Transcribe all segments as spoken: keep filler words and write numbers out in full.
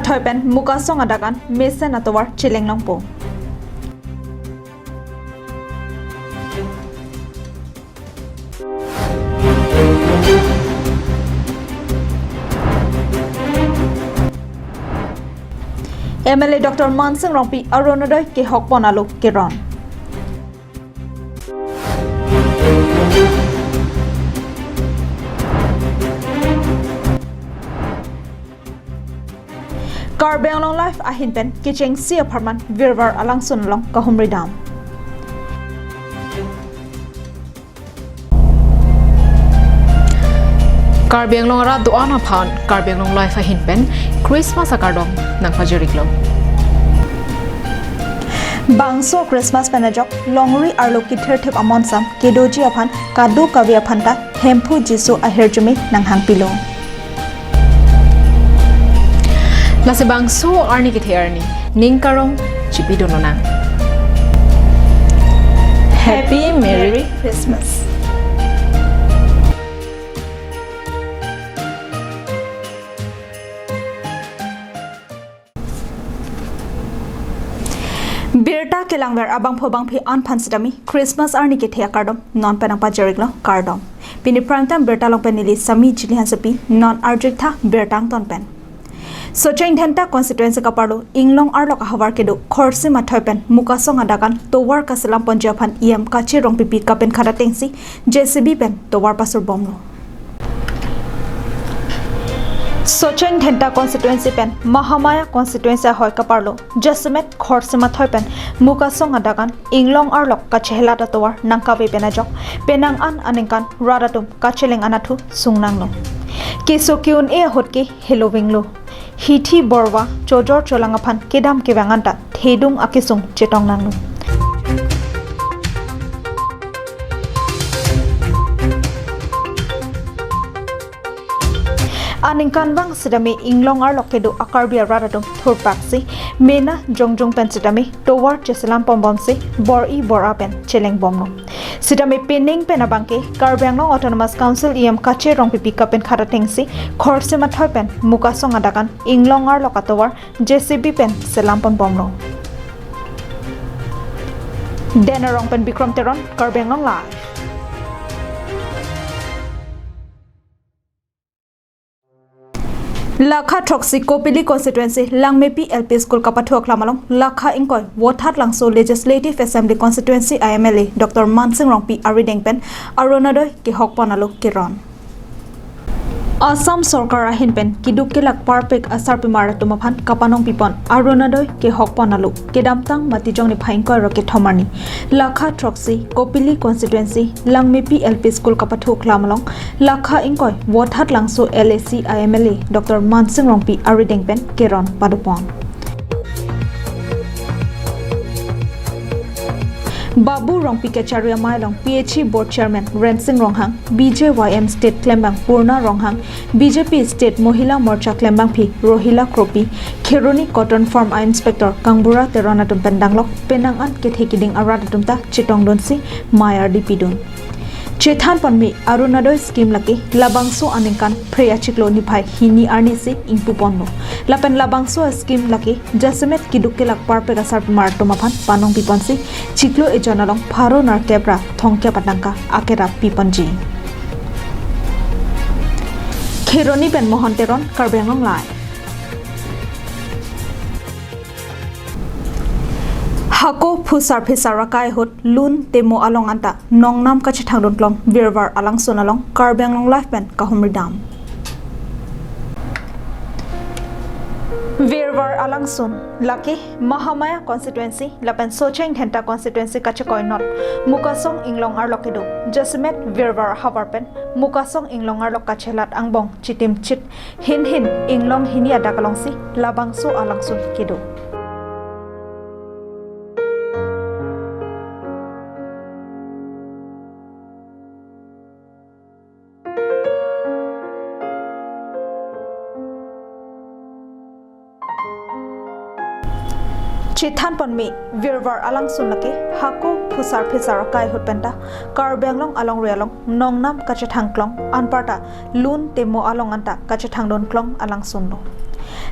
Thoi pen Mukasong adakan mesen atovar cheleng longpo. M L A Doctor Mansing Rongpi Arunodoi kehokpon alo keron. Karbi Anglong Live ahin pen kechengsi apharman Virvar alangsun along kahumri dam. Karbi Anglong arat do-an aphan Karbi Anglong Live ahin pen Christmas akardom nangpajiriklo. Bangso Christmas pen ajok longri arlo kithirthip amonsam kedoji aphan kadokave aphanta Hemphu Jisu ahirjume nanghangpilo. Lasi bangso arni kethe arni ning karong chipidun lonang. Happy Merry Christmas. Birta kelangver abangphu bangphi an aphan sitame Christmas arni kethe akardom non pen nangpajiriklo, kardom. Pini prime time birta along pen neli Sami Jili Hansepi, non arjuik tha birta angton pen. Socheng Dhenta constituency kaparlo Inglong arlok ahavar kedo Khorsim athoi pen Mukasong adakan tovar kaselam ponji aphan E M Kache Rongpipi kapenkhat atengsi J C B pen tovar pasurbomlo. Socheng Dhenta constituency pen Mahamaya constituency ahoi kaparlo jasemet Khorsim athoi pen Mukasong adakan Inglong arlok kachehelat atovar nangkave pen ajok penang an aningkan rat atum kacheleng anatthu sungnanglo. Keso ke-un-e ahut ke helovinglo. Hithi borwa chojor cholang aphan kedam kevang anta thedung akesung chetongnanglo. Aningkanvang sitame Inglong arlok kedo a-Karbi arat atum thurpaksi mena jongjung pen sitame tovar cheselam pombomsi bor-i bor-a pen chelengbomlo. Sitame pining pen abangke Karbi Anglong Autonomous Council E M Kache Rongpipi kapenkhat atengsi Khorsim athoi pen Mukasong adakan Inglong arlok atovar J C B pen selam ponbomlo. Dena Rong pen Bikram Teron, Karbi Anglong Live. Lakha throksi Kopili constituency Langmepi L P School kapathu aklam along lakha ingkoi Vothatlangso Legislative Assembly constituency a M L A Doctor Mansing Rongpi arideng pen Arunodoi kehokpon alo keron. Assam Sorkar ahin pen keduk kelak parpik asarpimar atum aphan kapanongpipon Arunodoi kehokpon alo kedamtang Matijong niphai ingkoi ra kethom arni lakha throksi Kopili constituency Langmepi L P School kapathu aklam along lakha ingkoi Vothatlangso L A C a M L A Doctor Mansing Rongpi arideng pen keron padopon. Babu Rongpi Kachari amei along P H E Board Chairman Rensing Ronghang, B J Y M State klembang Purna Ronghang, B J P State Mohila Morcha klembangpi Rohila Kropi, Kheroni Cotton Farm a-inspector Kangbura Teron atum pen danglok penang an kethe kiding arat atum ta chetongdunsi mei ardi pidun. Chethanpon me Arunodoi scheme lake labangso aningkan Phre achiklo niphai hini arnisi ingpuponlo. Lapen labangso a-scheme lake jasemet keduk kelak parpik asarpimar atum aphan panongpiponsi chiklo ejon along pharo nerkep ra thomkep atangka akerap piponji. Kheroni pen Mohon Teron, Karbi Anglong Live. Hako phusar phisar akai ahut lun temo along anta nongnam kachethangdun klong Virvar alangsun along Karbi Anglong Live pen kahumri dam. Virvar alangsun lake Mahamaya constituency lapen Socheng Dhenta constituency kachekoi not Mukasong Inglong arlok kedo jasemet Virvar ahavar pen Mukasong Inglong arlok kachelat angbong chitim chit hin hin Inglong hini adak alongsi labangso alangsun kedo. Chethanpon me Virvar alangsun lake hako phusar phisar akai ahut penta Karbi Anglong alongri along nongnam kachethang klong anparta lun temo along anta kachethangdun klong alangsunlo.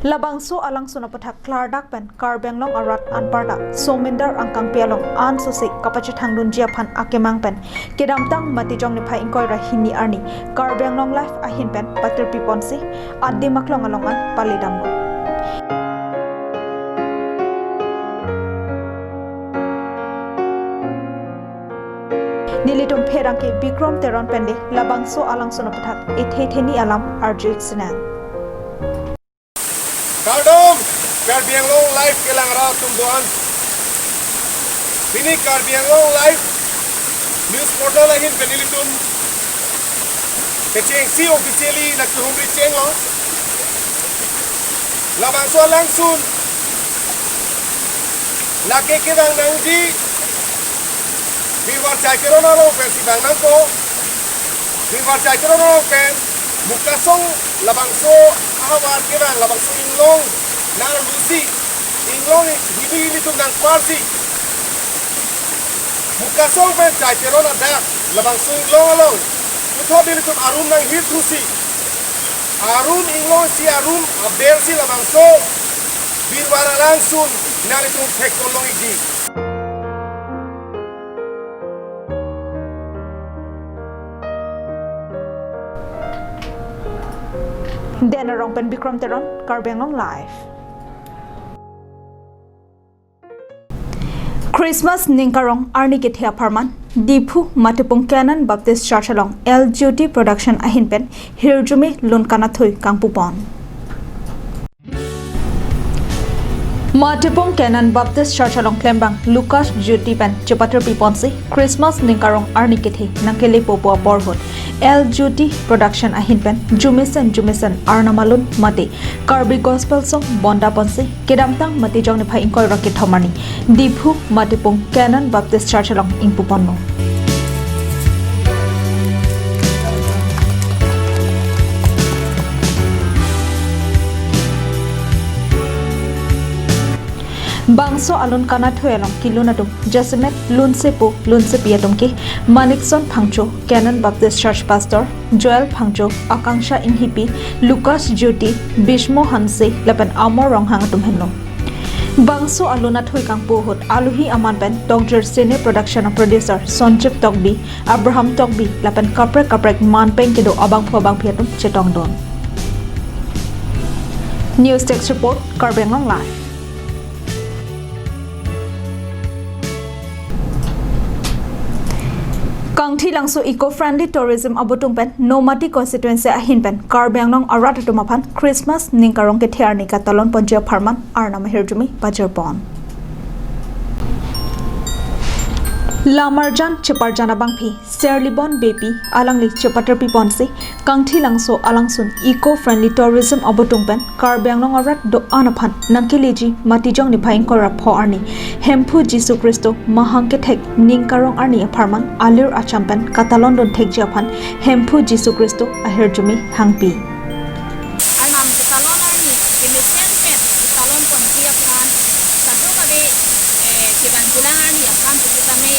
Labangso alangsun aputhak klardak pen Karbi Anglong arat anparta Somindar angkangpi along ansose kapachethangdunji aphan akemang pen kedamtang Matijong niphai ingkoi ra hini arni Karbi Anglong Live ahin pen patirpiponsi Adi Maklong along an palidamlo. Nelitum pherangke Bikrom Teron pen le labangso alangsun aputhak ethe theni alam arju-ik sinang. Kardom, Karbi Anglong Live kelang rat atum do-an. Pini Karbi Anglong Live news portal ahin pen nelitum kechengsi officially nangkehumri chenglo. Labangso alangsun lake kevang nangji Birwar Chai Teron arong pensi vang nangpo. Birwar Chai Teron arong pen Mukasong labangso ahavar kevang labangso inglong nanglusi, inglong hini ilitum nangparsi Mukasong pen Chai Teron adak labangso inglong along puthot ilitum arum nanghirthusi, arum inglong si arum abersi labangso Birwar alangsun nanglitum theklong-ikji. Den Arong pen Bikrom Teron, Karbi Anglong Live. Christmas ningkarong arni kethe apharman, Diphu Matipung Canaan Baptist Church along L J T Production ahin pen hirjume lun kanathui kangpupon. Matipung Canaan Baptist Church along klembang Lucas Jyoti pen chepatirpiponsi Christmas ningkarong arni kethe nangkelepo pu apor ahut L J T Production ahin pen jumesen jumesen arnam alun mate Karbi Gospel Song bondaponsi kedamtang Matijong niphai ingkoi ra kethom arni Diphu Matipung Canaan Baptist Church along ingpuponlo. Bangso alun kanathui along kelun atum jasemet lunsepo lunsepi atum ke Manikson Phangcho, Canaan Baptist Church Pastor, Joel Phangcho, Akangsha Inghipi, Lucas Jyoti, Bishmo Hanse lapen Amor Ronghang atum henlo. Bangso alun athui kangpu ahut aluhi aman pen tokjir Cine Production a-producer Sanjib Tokbi, Abraham Tokbi lapen kaprek kaprek manpeng kedo abangphu abangphi atum chetongdun. News Desk Report, Karbi Anglong Live. Kangthilangso Eco Friendly Tourism abotung pen Nomati Constituency ahin pen Karbi Anglong arat atum aphan Christmas ningkarong kethe arni katalonponji apharman arnam ahirjume pajirpon. Lamarjan cheparjan abangphi Serlibon Beypi alangli chepatirpiponsi Kangthilangso alangsun Eco Friendly Tourism abotung pen Karbi Anglong arat do-an aphan nangkeleji Matijong niphai ingkoi ra pho arni Hemphu Jisu Khristo mahang kethek ningkarong arni apharman alir acham pen katalondun thekji aphan Hemphu Jisu Khristo ahirjume hangpi. Arnam ketalon arni kemesen pen ketalonponji aphan, kadokave, eh, kedang kelang arni aphan pusitame,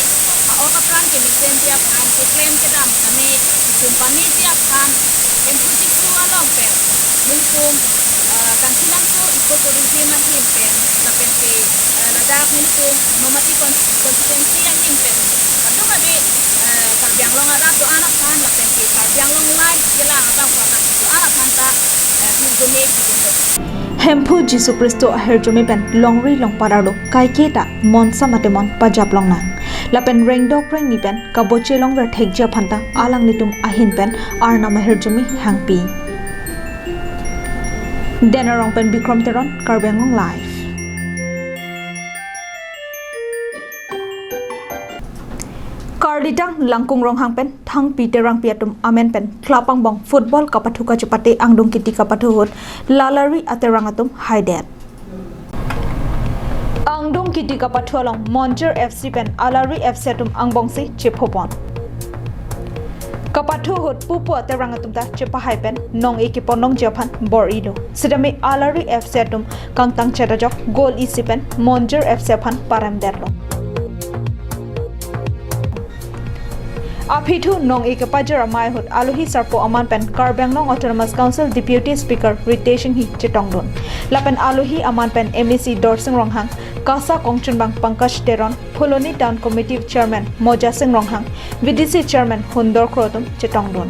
a-ok apran kemesenji aphan keklem kedam tame, itum pameji aphan, Hemphu Jisu along pen nelitum, eh, Kangthilangso Eco Tourism ahin pen, lapen ke, eh, ladak nelitum Nomati Con-, Constituency ahin pen, kadokave, eh, Karbi Anglong arat do-an aphan, lapen ke Karbi Anglong Live kelang abangphu abangphi do-an aphan ta, eh, hirjume pidunde. Hemphu Jisu Khristo ahirjume pen longri longpat arlo kaiketa monsa mate mon pajap longnang. Lapen rengdok rengni pen kaboche longver thekji aphan ta alanglitum ahin pen arnam ahirjume hangpi. Den Arong pen Bikrom Teron, Karbi Anglong Live. Karlitang Langkung Ronghang pen Thangpi Terangpi atum amen pen klap angbong football kapathu kachepate angdung kiti kapathu ahut Lalari Aterang atum haidet. Angdung kiti kapathu along Monjir F C pen Alari F C atum angbongsi chephopon. Kapathu ahut pupu Aterang atum ta chepahai pen nong-e kepon longji aphan bor-ilo. Sitame Alari F C atum kangtang chet ajok goal isi pen Monjir F C aphan paremdetlo. Aphi thu nong-e kepajir amei ahut alohi sarpo aman pen Karbi Anglong Autonomous Council Deputy Speaker Ritesh Enghi chetongdun. Lapen alohi aman pen M A C Dorsing Ronghang, KASA kongchunbang Pankaj Teron, Phuloni Town Committee Chairman Moja Sing Ronghang, V D C Chairman Hundor Kro atum chetongdun.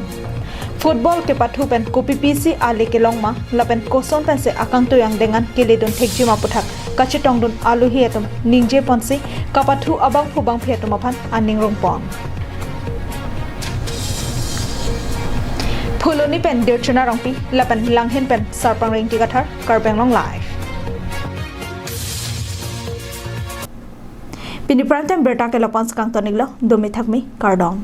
Football kepathu pen kopipisi ale kelong ma, lapen koson pensi akangtui angdeng an keledun thekji ma aputhak kachetongdun alohi atum ningje ponsi kapathu abangphu bangphi atum aphan aning rongpon. Phuloni pen Dirchuna Rongpi, lapen Langhin pen Sarpang Rengti Kathar, Karbi Anglong Live. Pini prime time birta ke lapu-an si kangton-iklo, dome thakme, kardom.